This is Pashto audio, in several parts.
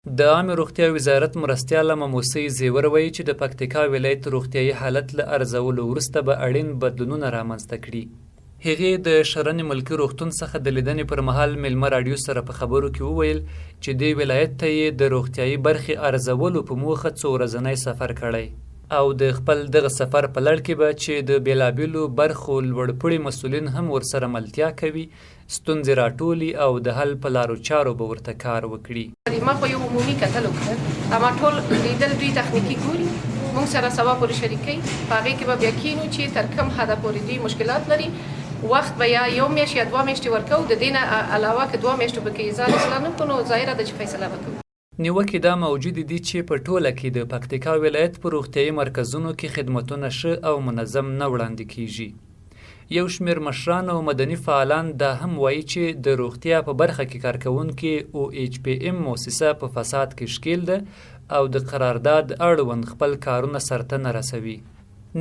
د عامې روغتیا وزارت مرستیاله مموسۍ زیور وایي چې د پکتیکا ولایت روغتیایي حالت له ارزولو وروسته به اړین بدلونونه رامنځته کړي. هغې د شرنې ملکي روغتون څخه د لیدنې پر مهال میلمه راډیو سره په خبرو کې وویل چې دې ولایت ته یې د روغتیایي برخې ارزولو په موخه څو ورځنی سفر کړی او د خپل دغه سفر په لړ کې به چې د بېلابېلو برخو لوړپوړي مسؤلین هم ورسره ملتیا کوي، ستونزې راټولي او د حل په لارو چارو به ورته کار وکړي. ما خو یو عمومي کتل وکړل اما ټول لیدل دوی تخنیکي ګوري مونږ سره سبا پورې شریکوي، په هغې کې به بیا کینو چې تر کوم حده پورې دوی مشکلات لري، وخت به یا یو میاشت یا دوه میاشتې ورکوو، د دې نه علاوه که دوه میاشتو په کې ځان اصلاح نه کړو نو ظاهره ده چې فیصله به کوو. نیوکې دا موجودې دي چې په ټوله کې د پکتیکا ولایت په روغتیايي مرکزونو کې خدمتونه ښه او منظم نه وړاندې کیږي. یو شمېر مشران او مدني فعالان دا هم وايي چې د روغتیا په برخه کې کارکوونکې او ایچ پي ایم موسسه په فساد کې ښکیل ده او د قرارداد اړوند خپل کارونه سرته نه رسوي.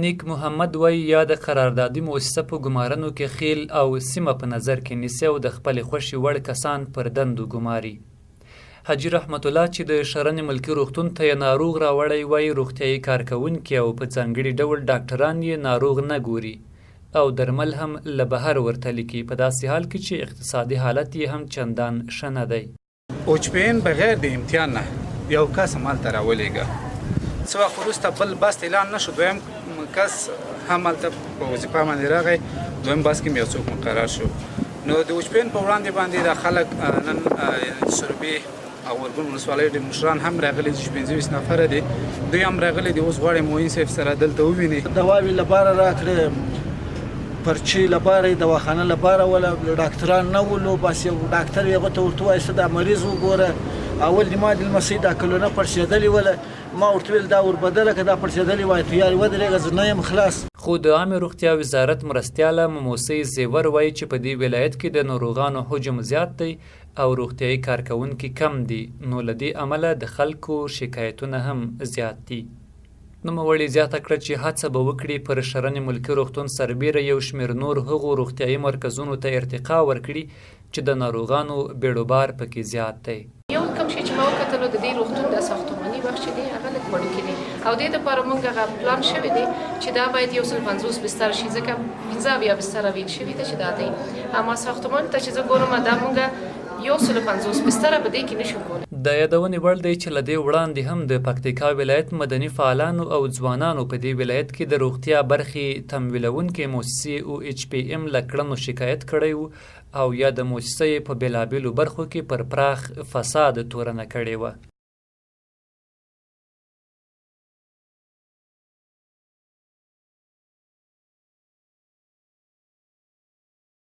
نیک محمد وايي، یاده قراردادي موسسه په ګمارنو کې خېل او سیمه په نظر کې نیسي او د خپلې خوښې وړ کسان پر دندو ګماري. حاجي رحمت الله چې د شرنې ملکي روغتون ته یې ناروغ راوړی وايي، روغتیايي کارکوونکي او په ځانګړي ډول ډاکټران یې ناروغ نه ګوري او درمل هم له بهر ورته لیکي، په داسې حال کې چې اقتصادي حالت یې هم چندان ښه نه دی. اوچپین بغیر د امتحان نه یو کس هم هلته راولېږه. څه وخت وروسته بل بست اعلان نه شو، دویم کس هم هلته په وظیفه باندې راغی، دویم بس کې یو څوک مقرر شو. نو د اوچپین په وړاندې باندې دا خلک نن سروبي او ارګون ولسوالۍ ډېر مشران هم راغلي دي چې 25 نفره دي، دوی هم راغلي دي، اوس غواړي معین صاحب سره دلته وویني. دواوې لپاره راکړې، پرچې لپاره، دواخانه لپاره ولا ډاکټران نه ولو، بس یو ډاکټر یې هغه ته ورته وایي څه دا مریض وګوره. اول دې ما د لمسۍ دا کلونه پړسېدلې وله، ما ورته ویل دا وربدله که دا پړسېدلې وای، ته یارې ودرېږه زه نه یم خلاص. خو د عامې روغتیا وزارت مرستیاله مموسۍ زیور وایي چې په دې ولایت کې د ناروغانو حجم زیات دی او روغتیايي کارکوونکي کم دي، نو له دې امله د خلکو شکایتونه هم زیات دي. نوموړي زیاته کړه چې هڅه به وکړي پر شرنې ملکي روغتون سربېره یو شمېر نور هغو روغتیايي مرکزونو ته ارتقا ورکړي چې د ناروغانو بیړوبار پکې زیات دی. یو کوم شی چې ما وکتلو د دې روغتون د ساختماني بخش چې دی هغه لږ وړوکی دی او دې لپاره مونږ هغه پلان شوی دی چې دا باید 150 بستر شي، ځکه 75 بستره ویل شوي ده چې دا دی، اما ساختمان ته چې زه ګورم دا مونږ 150 بستره په دې کې نشو کولی. د یادونې وړ دی چې له دې وړاندې هم د پکتیکا ولایت مدني فعالانو او ځوانانو په دې ولایت کې د روغتیا برخې تمویلوونکې موسسې او ایچ پي ایم له کړنو شکایت کړی و او یاده موسسه یې په بېلابېلو برخو کې پر پراخ فساد تورنه کړې وه.